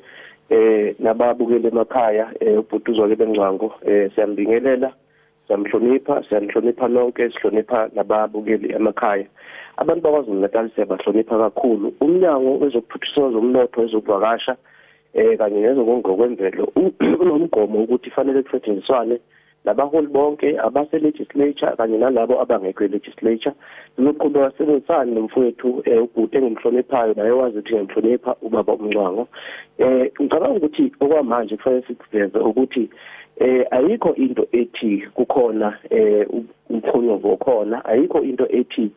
nababukeli emakhaya, ubhuti uZwakele Mncwango, siyambingelela, siyamhlonipha, siyanihlonipha nonke, sihlonipha nababukeli emakhaya. Abantu bakwaZulu Natal siyabahlonipha kakhulu. Umnyango wezokuphuthunyiswa zomnotho, ezokuvakasha kanye nezokongokwemvelo unomgomo ukuthi fanele kusetshenziswane nabaholi bonke abase-legislature kanye nalabo abangekho e-legislature. Sizoqhubeka sisebenzisane nomfowethu ubhuti engimhloniphayo naye wazi ukuthi ngiyamhlonipha, ubaba uMncwango. Ngicabanga ukuthi okwamanje kufanele sikuveze ukuthi ayikho into ethi kukhona umkhonyovu okhona, ayikho into ethi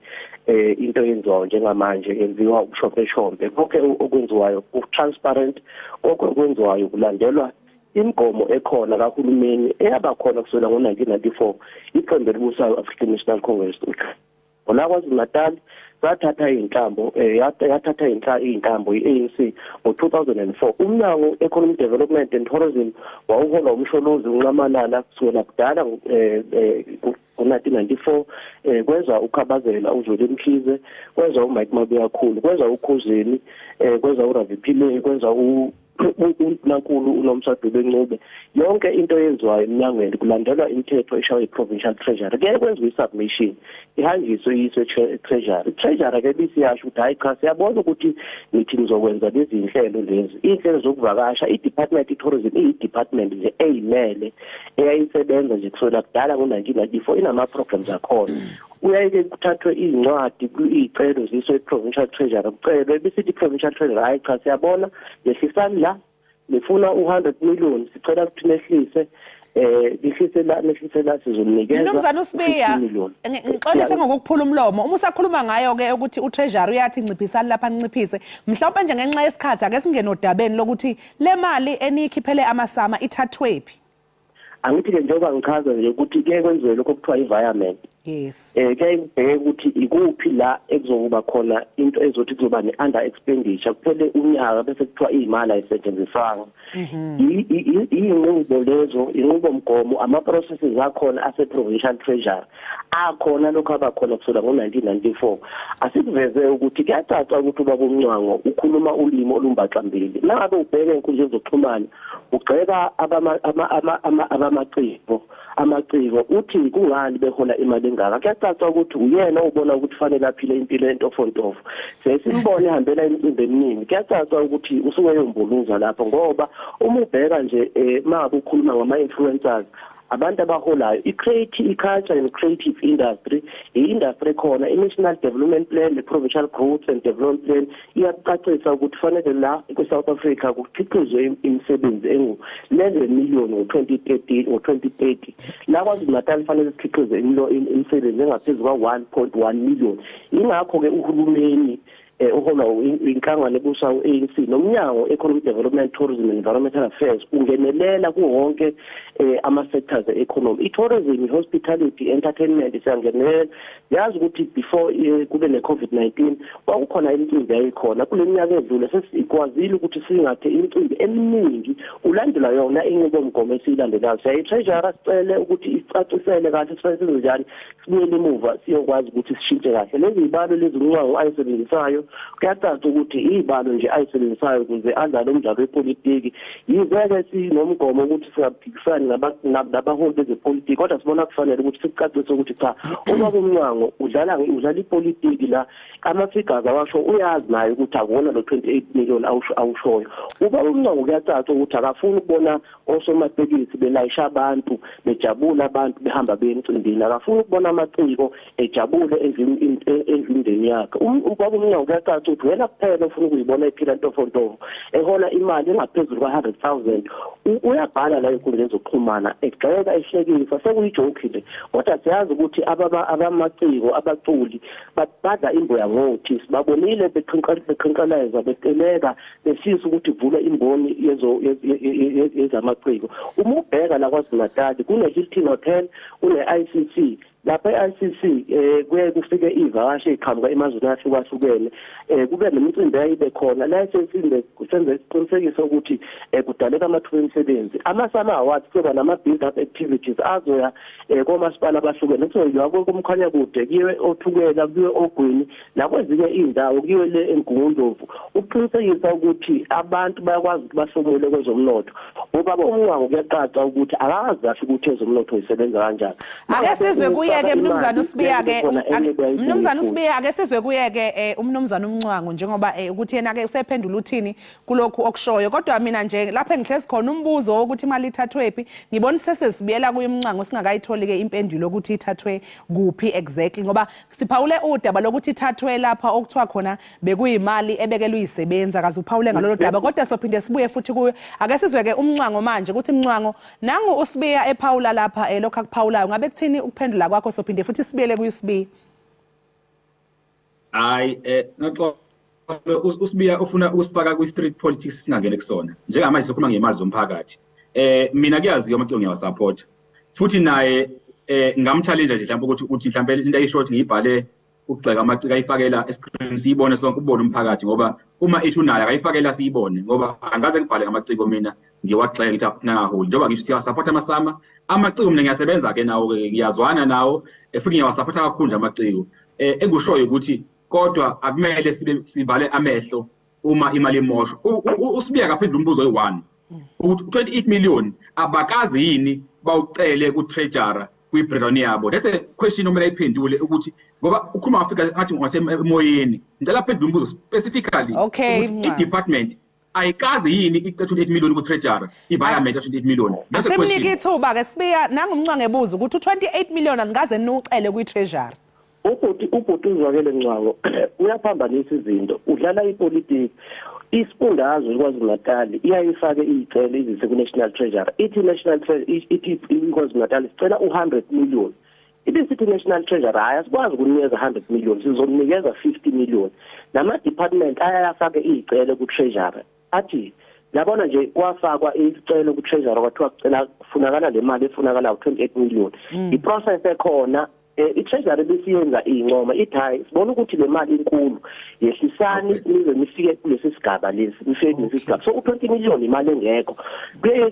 into yenziwayo njengamanje yenziwa ubushopeshompe. Konke okwenziwayo ku-transparent, konke okwenziwayo kulandelwa imigomo ekhona kahulumeni eyabakhona kusukela ngo-1994 iqembu elibusayo African National Congress. Kona KwaZulu-Natal sathatha iy'ntambo, yathatha iy'ntambo i-ANC ngo-2004. Umnyango Economic Development and Tourism wawuholwa uMsholozi uNxamalala kusukela kudala ngo-1994, kweza uKhabazela, uZweli Mkhize, kweza uMike Mabuyakhulu, kweza uKhuzeni, kweza uRavi Pillay, kweza uNkulunkulu uNomsa Dube Ncube, yonke into eyenziwayo eminyangweni kulandelwa imithetho eshaywa i-Provincial Treasury. Kuye kwenziwe i-submission, ihanjiswe iyiswe e-Treasury. I-Treasury ke bisiyasho ukuthi hayi cha, siyabona ukuthi nithi nizokwenza lezi zinhlelo, lezi iy'nhlelo zokuvakasha. I-Department i-Tourism iyi-department nje eyimele eyayisebenza nje kusukela kudala ngo-1994, inama-programs akhona. Uyaye-ke kuthathwe iy'ncwadi, iy'celo ziswe i-Provincial Treasury, kucelwe, bisithi i-Provincial Treasury, hhayi cha, siyabona yehlisani la, nifuna u-100 million, sicela ukuthi nehlise, nihlise la, nehlise la, sizonikeza Mnumzane uSibiya, 50 million. Ngixolise ngokukuphula umlomo. Uma usakhuluma ngayo ke ukuthi uTreasury uyathi nciphisani lapha, ninciphise. Mhlawumbe nje ngenxa yesikhathi ake singene odabeni lokuthi le mali eniyikhiphele amaSAMA ithathwephi. Angithi-ke njengoba ngichaza nje ukuthi kuye kwenziwe lokho okuthiwa i-virement. Kuyaye kubheke ukuthi ikuphi la ekuzokuba khona into ezothi kuzoba ne-under expenditure, kuphele unyaka bese kuthiwa iy'mali ayisetshenziswanga. Iy'nqubo lezo, inqubomgomo, ama-processes akhona ase-Provincial Treasury akhona, lokhu abakhona kusukela ngo-1994. Asikuveze ukuthi kuyacaca ukuthi ubaba uMncwango ukhuluma ulimi olumbaxambili. Nangabe ubheke ey'nkundleni zokuxhumana, ugxeka abamaciko, uthi kungani behola imali engaka. Kuyacaca ukuthi uyena ubona ukuthi fanele aphile impilo entofontofo. Sesimbone ehambela imicimbi eminingi, kuyacaca ukuthi usuke eyombuluza lapho, ngoba uma ubheka nje, uma ukhuluma ngama-influencers, abantu abaholayo, i-creative, i-culture and creative industry, i-industry ekhona, i-National Development Plan, i-Provincial Growth and Development Plan iyacacisa ukuthi fanele la kwi-South Africa kukhiqizwe imisebenzi engu-11 million ngo-2013, ngo-2030. La KwaZulu-Natal fanele sikhiqize imisebenzi engaphezu kwa-1.1 million. Ingakho-ke uhulumeni uholwa inhlangano ebusa u-ANC nomnyango Economic Development, Tourism and Environmental Affairs ungenelela kuwonke ama-sectors e-economy, i-tourism, i-hospitality, entertainment, siyangenelela. Yazi ukuthi before kube ne-COVID-19 kwakukhona imicimbi yayikhona. Kule minyaka edlule sesikwazile ukuthi singathe imicimbi eminingi ulandela yona inqubomgomo esiyilandelayo. Siyayi-Treasury sicele ukuthi icacisele kahle sifanele senze njani, sibuyele emuva siyokwazi ukuthi sishintshe kahle lezi zibalo lezi uMncwango ayisebenzisayo. Kuyacaca ukuthi iy'balo nje ayisebenzisayo ukuze adlale umdlalo wepolitiki. Yize-ke sinomgomo ukuthi singaphikisani nabaholi bezepolitiki, kodwa sibona kufanele ukuthi sikucacise ukuthi cha, ubaba uMncwango udlala ipolitiki la. Ama-figures awasho, uyazi naye ukuthi akuwona lo 28 million awushoyo. Ubaba uMncwango kuyacaca ukuthi akafuni ukubona osomatekisi belayisha abantu, bejabula abantu behamba beye emcimbini. Akafuni ukubona amaciko ejabule endlini endlini yakhe. Ubaba uMncwango kuyacaca ukuthi wena kuphela ufuna ukuyibona ephila ntofontofo, ehola imali engaphezulu kwa-100,000. Uyabhala la ey'nkundleni zokuxhumana egxeka, ehlekisa, sekuyi-joke nje, kodwa siyazi ukuthi abamaciko, abaculi badla imbuya ngothi. Sibabonile beqhinqeleza, beteleka, befisa ukuthi kuvulwe imboni yezamaciko. Uma ubheka la KwaZulu-Natal kune-Hilton Hotel, kune-ICC. Lapha e-ICC kuye kufike iy'vakashi ey'qhamuka emazweni ahlukahlukene, kube nemicimbi eyayibe khona la. Esesinde senze isiqinisekiso ukuthi kudaleka amathuba emisebenzi. Ama-SAMA Awards kuzoba nama-build up activities azoya komasipala abahlukene, kuzoyiwa koMkhanyakude, kuyiwe oThukela, kuyiwe oGwini nakwezinye iy'ndawo, kuyiwe le eMgungundlovu, ukuqinisekisa ukuthi abantu bayakwazi ukuthi bahlomule kwezomnotho. Ubaba uMncwango kuyacaca ukuthi akazi kahle ukuthi ezomnotho isebenza kanjani. Ake sizwe kuye-ke mnumzane uSibiya-ke, mnumzane uSibiya, ake sizwe kuye-ke umnumzane uMncwango njengoba ukuthi yena-ke usephendula uthini kulokhu okushoyo. Kodwa mina nje lapha engihlezi khona, umbuzo wokuthi imali ithathwephi ngibona sesesibuyela kuye uMncwango, singakayitholi-ke impendulo ukuthi ithathwe kuphi exactly, ngoba siphawule udaba lokuthi ithathwe lapha okuthiwa khona bekuyimali ebekelwe iyisebenzi. Akaze uphawule ngalolo daba, kodwa sophinde sibuye futhi kuyo. Ake sizwe-ke uMncwango manje ukuthi, Mncwango, nangu uSibiya ephawula lapha, lokhu akuphawulayo ngabe kuthini ukuphendula kwakho? Sophinde futhi sibuyele kuye uSibiya. Hayi, noxolo, uSibiya ufuna ukusifaka kwi-street politics, singangene kusona. Njengamanje sikhuluma ngemali zomphakathi. Mina kuyaziwa amaciko ngiyawasupport, futhi naye ngamchallenge nje mhlawumbe ukuthi uthi mhlawumbe into ayisho ukuthi ngiyibhale ukugxeka amaciko, ayifakela escreen siyibone sonke, ubone umphakathi, ngoba uma isho unayo akayifakela siyibone, ngoba angaze ngibhale ngamaciko mina ngiwagxeke ngithi nangaholi. Njengoba ngisho, siyawasupport amaSAMA, amaciko. Mina ngiyasebenza-ke nawo-ke, ngiyazwana nawo, futhi ngiyawasupporta kakhulu nje amaciko. Engikushoyo ukuthi kodwa akumele sibe sivale amehlo. Uma imali imoshwa, uSibiya akaphendula umbuzo oyi-one ukuthi 28 million abakazi yini bawucele ku-treasurer kwi-breakdown yabo. That's a question okumele ayiphendule, ukuthi ngoba ukhuluma ngafika ngathi ngasemoyeni. Ngicela aphendule umbuzo specifically ukuthi i-department ayikaze yini icela 28 million ku-treasurer i-environment ya 28 million. That's a Asimnike question. ithuba-ke Sibiya. NanguMncwango ebuza ukuthi u-28 million anikaze niwucele kwi-treasury. Ubhuti uZwakele Mncwango uyaphambanisa izinto, udlala ipolitiki. Isifundazwe iKwaZulu Natal iyayifake iy'celo izise ku-National Treasury, ithi National Treasury, ithi iKwaZulu Natal sicela u-100 million. Ibisithi National Treasury, hhayi, asikwazi ukunikeza 100 million, sizokunikeza 50 million. Nama-department ayayafake iy'celo ku-treasury, athi yabona nje kwafakwa isicelo ku-treasury, kwathiwa kucela kufunakala le mali efunakala u-28 million. I-process ekhona, i-treasury besiyenza iy'ncoma, ithi hhayi, sibona ukuthi le mali inkulu, yehlisani nize nifike kulesi sigaba lesi, nifike kulesi sigaba. So u-20 million imali engekho. Kuye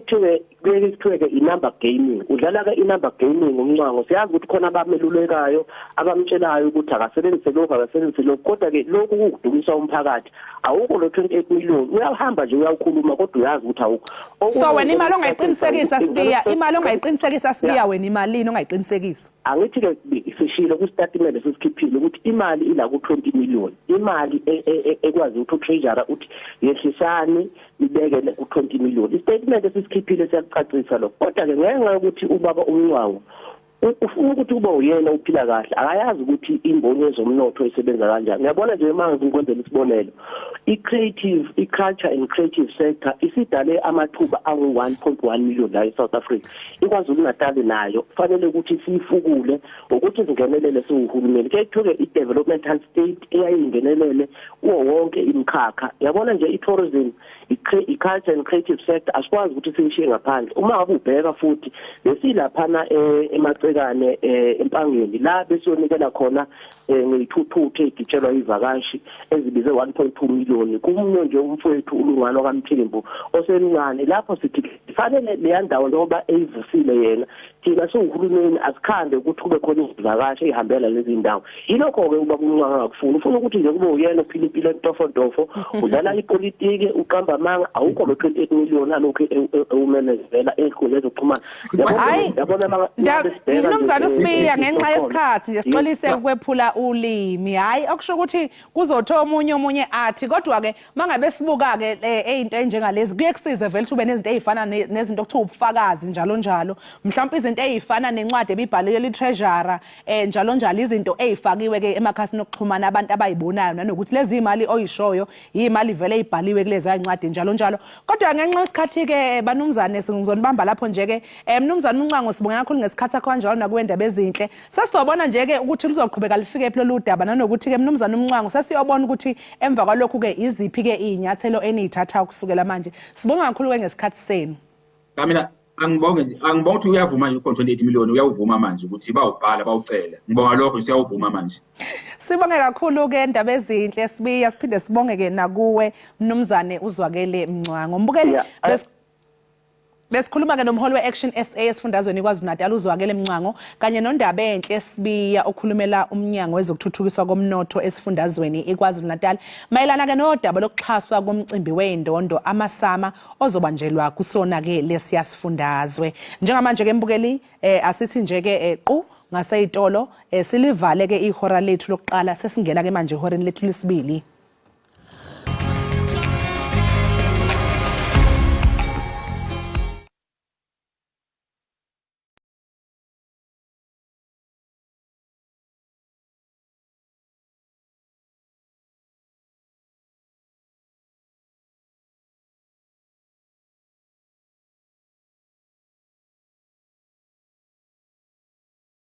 kuthiwe-ke i-number gaming, udlala-ke i-number gaming uMncwango. Siyazi ukuthi khona abamelulekayo abamtshelayo ukuthi akasebenzise lokhu, akasebenzise lokhu, kodwa-ke lokhu kukudukisa umphakathi. Awukho lo 28 million, uyahamba nje uyawukhuluma, kodwa uyazi ukuthi awukho. So wena imali ongayiqinisekisa Sibiya, imali ongayiqinisekisa Sibiya, wena imalini ongayiqinisekisa? Angithi-ke sishilo kwisitatimende sesikhiphile ukuthi imali ila ku-20 million, imali ekwazi ukuthi u-treasurer uthi yehlisani nibeke ku-20 million. Istatement esisikhiphile siyakucacisa lokho, kodwa-ke ngenxa yokuthi ubaba uMncwango ufuna ukuthi kube uyena uphila kahle, akayazi ukuthi imboni yezomnotho isebenza kanjani. Uyabona nje, uma ngikwenzela isibonelo, i-creative, i-culture and creative sector isidale amathuba angu-1.1 million la e-South Africa. IKwaZulu Natal nayo kufanele ukuthi siyifukule ukuthi singenelele siwuhulumeni. Ke kuthiwe i-developmental state eyayingenelele kuwo wonke imikhakha. Yabona nje, i-tourism, i-culture and creative sector asikwazi ukuthi siyishiye ngaphandle. Uma ngabe ubheka futhi, besilaphana eMacekane, eMpangeni, la besiyonikela khona ngey'thuthuthu ey'gitshelwa ivakashi ezibize 1.2 million kumnye nje umfowethu uLungano kaMthembu osemncane. Lapho sithi fanele leya ndawo, njengoba eyivusile yena, thina siwuhulumeni asikhande ukuthi kube khona izivakashi ey'hambela lezi ndawo. Yilokho-ke uba kuMncwango angakufuni, ufuna ukuthi nje kube uyena ophila impilo entofontofo. Udlala ipolitiki, uqamba amanga. Awukho lo 28 million alokhu ewumemezela ey'nkundleni zokuxhumana. Hayi, Yabona. Mnumzane uSibiya, ngenxa yesikhathi nje sixolise ukwephula ulimi. Hayi, okusho ukuthi kuzothiwa omunye athi, kodwa-ke mangabe sibuka-ke ey'nto ey'njengalezi, kuye kusize vele ukuthi ube nezinto ey'fana nezinto okuthiwa ubufakazi njalo njalo, mhlawumpe izinto ey'fana nencwadi ebibhaliwe li-treasurer, njalo njalo, izinto ey'fakiwe-ke emakhasini okuxhumana abantu abayibonayo, nanokuthi lezi imali oyishoyo iy'mali vele ey'bhaliwe kulezi ncwadi njalo njalo. Kodwa ngenxa yesikhathi-ke, banumzane, ngizonibamba lapho nje-ke. Mnumzane uMncwango, sibonge kakhulu ngesikhathi sakho, kanjalo nakuwendaba ezinhle. Sesizobona nje-ke ukuthi luzoqhubeka lifike phi lolu daba, nanokuthi-ke mnumzane uMncwango, sesiyobona ukuthi emva kwalokhu-ke iziphi-ke iy'nyathelo eniy'thatha kusukela manje. Sibonga kakhulu-ke ngesikhathi senu. Cha, mina angibonge nje, angibonge ukuthi uyavuma nje ukhona 28 million, uyawuvuma manje ukuthi bawubhala bawucela. Ngibonga lokho nje, siyawuvuma manje. Sibonge kakhulu-ke ndaba ezinhle Sibiya, siphinde sibonge-ke nakuwe mnumzane uZwakele Mncwango. Mbukeli, besikhuluma-ke nomholi we-Action SA esifundazweni KwaZulu-Natal uZwakele Mncwango kanye noNdabenhle Sibiya okhulumela umnyango wezokuthuthukiswa komnotho esifundazweni iKwaZulu-Natal mayelana-ke nodaba lokuxhaswa komcimbi wey'ndondo amaSAMA ozobanjelwa kusona-ke lesiya sifundazwe. Njengamanje-ke mbukeli, asithi nje-ke qu ngasey'tolo, silivale-ke ihora lethu lokuqala, sesingena-ke manje ehoreni lethu lesibili.